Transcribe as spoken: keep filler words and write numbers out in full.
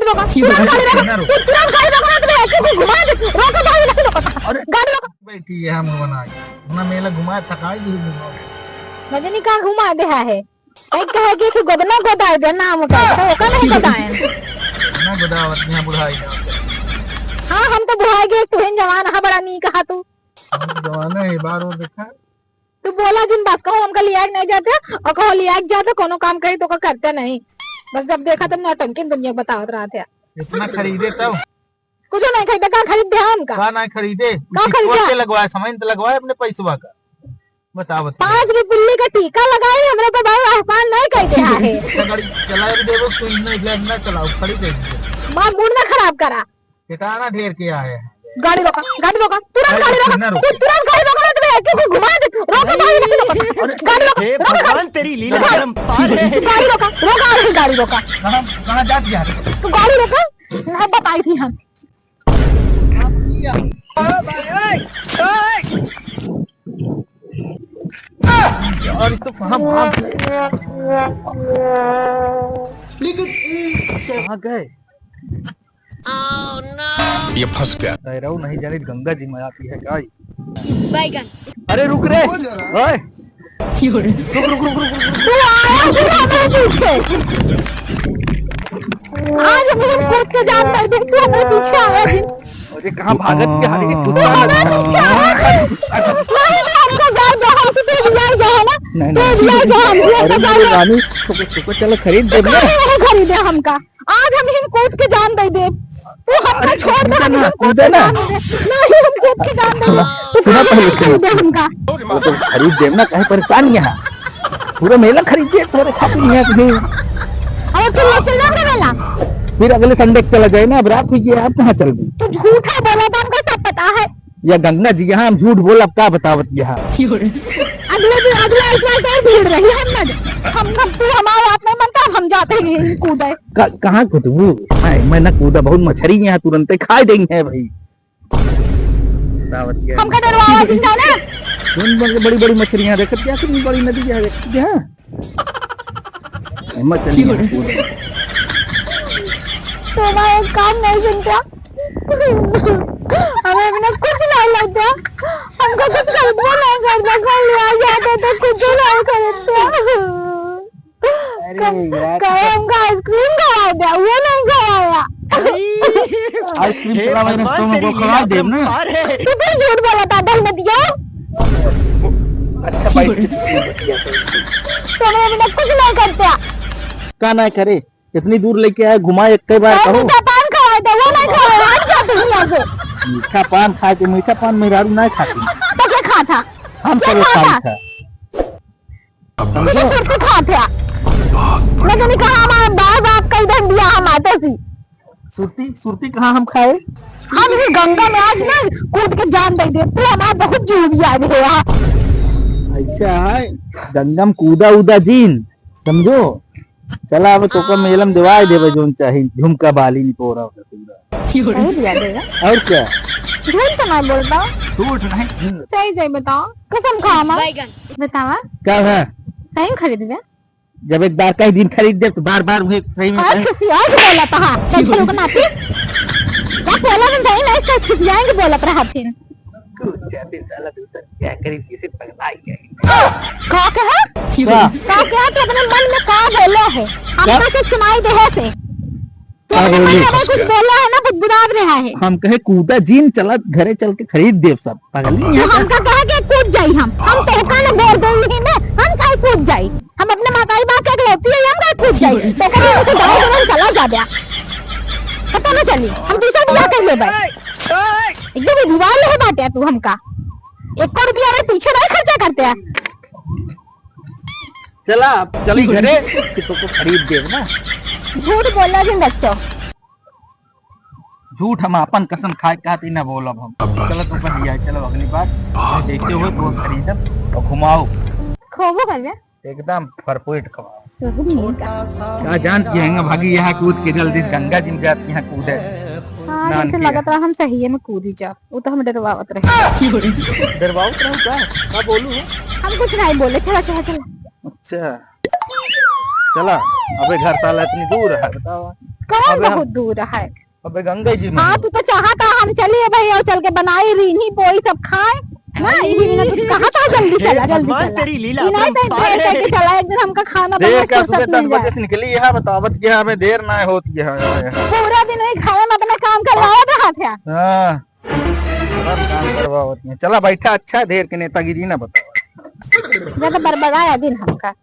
रोका, तुरंत गाड़ी रोका, ना रोका। तू तुरंत गाड़ी रोका, ना तो मैं ऐसे ही घुमा दे, रोका, गाड़ी नहीं रोका, अरे, गाड़ी रोका। बैठी है, हम घुमाई, ना मेला घुमाए, थकाई भी घुमाओ। रजनीकांत घुमा दे है, एक कहे कि तू गोदना गोदाए दे नाम का, तो ओका नहीं गोदाए। ना गोदावत, यहाँ बुढ़ाई जाओ। हाँ, हम तो बुढ़ाई गए, तू ही जवान है, बड़ा नीक है तू। हम तो जवान है, एक बार और देखा। तू बोला जिन बस, कहो हमका लिया के नहीं जाते, और कहो लिया के जाते, कोनो काम कही तो का करते नहीं। बस जब देखा तब नौटंकी दुनिया को बतावत रहत है। इतना खरीदे तब? कुछ नहीं खरीदे, का खरीद दे हमका? का नहीं खरीदे? का खरीद टिकवा दे? के लगवाए, समय तो लगवाए अपने पैसवा का। बताओ, बताओ। पाँच रुपये बिल्ली का टीका लगाए, हमरे पे भाई एहसान नहीं कर दे है। अच्छा, गाड़ी चला भी देबो, तू इतना इधर ना चलाओ, खड़ी दे दीजिए। मार मूड ना खराब करा। ठिकाना ढेर किया है। गाड़ी रोका, गाड़ी रोका, तुरंत गाड़ी गाड़ी रोका, कितना रोका? तू तुरंत गाड़ी रोका, ना तो मैं एक ही घुमा दे, रोका, गाड़ी रोका, अरे, गाड़ी रोका, हे रोका, भगवान, गाड़ी। तेरी लीला गाड़ी, परंपार है। गाड़ी रोका, रोका, अरे गाड़ी रोका। कहाँ, कहाँ जात जा रहे? तू गाड़ी रोका, ना बताई थी हम। यार, ये तो कहाँ भाग गए? कहाँ गए? ये फंस गया। भैरव नहीं जाने गंगा जी में आती है गाय। बैगन। अरे रुक रे। ओए। रुक, रुक, रुक, रुक, रुक। तू आया फिर हमारे पीछे। आज हम कूद के जान दे, तू हमारे पीछे आया फिर। अरे कहाँ भागत के हमारे कुत्ता? हमारे पीछे आया फिर। नहीं, नहीं, हमको जाए दो, हमको तो जाए दो, है ना? नहीं, तो नहीं। जाए दो, हम अरे जाए मेरी दो। रानी, तुमको, तुमको चलो खरीद दे ना। नहीं, नहीं खरीदे हमका। आज हम हिम कूद के जान दे देब। तू हमका अरे, छोड़ दे, कूदे हम ना, हिम कूद कूदे के ना। जान दे देब। नहीं, हम कूद के जान दे देब। तू सुना काहे पहले, नहीं सुना। खरीदे हमका? वो तो खरीद देब ना, काहे परेशान यहाँ? पूरा मेला खरीद देब तोरे खातिर यहाँ से। अरे, फिर ले चल जाओगे मेला? फिर अगले संडे के चला जाए ना, अब रात हुई है, अब कहाँ चल गई? तू झूठा बोला था, हमको सब पता है। या गंगा जी, यहाँ हम झूठ बोलब का बतावत यहाँ? अगले दिन, अगला इतवार का भीड़ रही, हम ना जा-, हम, हम, तू हमारा बात नहीं मानता, अब हम जाते हैं कूदे। का-, कहाँ कूदबू? मैं, मैं ना कूदा, बहुत मछरी यहाँ तुरंते खाए देंगे है भाई। बतावत यहाँ। हमका डरवावा जिन जाने। कौन बड़ी, बड़ी, बड़ी मछरियाँ देखत क्या, कितनी बड़ी नदी क्या देखत क्या? हिम्मत चली यहाँ कूदे। तो हमारा एक काम नहीं सुनता। हमें अपना कुछ नहीं लगता, हमको कुछ खरीदना नहीं पड़ता, खाली आ जाते तो कुछ नहीं खरीदते। अरे यार, कहे हमको आइसक्रीम खवाए दे, वो नहीं खवाया। आइसक्रीम हे खिलावे ना, भगवान, तुम तेरी हमको खवाए देब ना। अपरंपार है। तू तो झूठ बोला था, दलमतिया। अच्छा, बैठ के कुछ नहीं बतिया। तुम्हें अभी तक कुछ नहीं करता। का ना करे? इतनी दूर लेके आए, घुमाए, एक कई बार कहो। मीठा पान खवाए थे, वो नहीं खवाया, हम जाते हैं यहाँ से। मीठा पान खाए थे, मीठा पान मेहरारू नहीं खाती। तो क्या खा था? हम क्या सब खा खाई था? था। ये सुरती खा था। मैं तो नहीं कहा, हमारे बाप, बाप कई दिन दिया हम आते सी। सुरती, सुरती कहाँ हम खाए? हम भी गंगा में आज ना कूद के जान दे दे। तू हमारा बहुत जीव भी आ रहे यार। अच्छा है, गंगा में कूदा उदा जीन, समझो। चला, अब तोका मेलम देवाए देबे, जौन चाही, झुमका, बाली, निपोरा, पूरा। सही दिया देगा। और क्या? झूठ तो नहीं बोलता। झूठ नहीं। सही, सही बताओ, कसम खा माँ। बैगन। बतावा। का है? सही में खरीद दे। जब एक बार कई दिन खरीद दे, तो बार बार उहे सही में और कहे। खुशी और बोला था, हाँ। कैसे रुकना थी? क्या बोला, मैं सही में इसका खिसियाएंगे बोलत रहा फिर। कूद जाते साला दूसर, क्या करी, किसे पगला ही गए। का कहा? का? का कहा? तू अपने मन में का बोलो है? हमका का? से सुनाई दे है से। तू का अपने मन बोली? में कुछ बोला है ना, बुदबुदात रहा है। हम कहे कूदा जीन, चला घरे चल के खरीद देब सब। पागल नहीं है। हमका कहा के कूद जाई हम। हम तो का न बोल देंगे ना, हम काहे कूद जाई? हम अपने माताई बाप के अगलौती है, हम काहे कूद जाई? तो का हम गाँव में चला जा गया। पता न चली, हम दूसरा बियाह कर लेबे। एकदम ही दीवार ले बाटे तू हमका। एको रुपया में पीछे नहीं खर्चा करते हैं। चला, अब चली घरे, कि तोको खरीद देब ना। झूठ बोला जिन बच्चों। झूठ हम आपन कसम खाए खातिर ना बोलब हम। चलो तू कर लिया, चलो अगली बार जैसे हो तो खरीदब और घुमाओ। खोबो कर ले। एकदम परफेक्ट खवाओ। का जानती है, भागी यहाँ कूद के जल्दी गंगा जी में जाती यहाँ कूदे। हाँ, नान जैसे के। लगत रहा हम सही में कूदी जा, वो तो हम डरवावत रहे। डरवावत रहो का? का बोलू हो? हम कुछ नहीं बोले, चला, चला, चला। अच्छा। चला, अबे घर साला इतनी दूर है, बतावा। कौन अबे हम बहुत दूर है? अबे गंगा जी में हाँ, है। तू तो चाहता हम चलिए भाई और चल के बनाई रीन्ही पोई सब खाए। ना, यही बिना तू कहा था जल्दी हे चला, जल्दी भगवान, चला। तेरी लीला इन्हें तो अपरंपार है। देख के चला, एक दिन हमका खाना देख बनाए के फुर्सत सुबह दस मिल जाए। बजे से निकली है, बतावत कि हमें देर ना होती है। पूरा दिन वही खाए में अपना काम करवावत रहा था। हाँ, सब काम करवावत है। चला बैठा, अच्छा ढेर के नेतागिरी ना बतावा। ज्यादा बड़बड़ाया जिन हमका।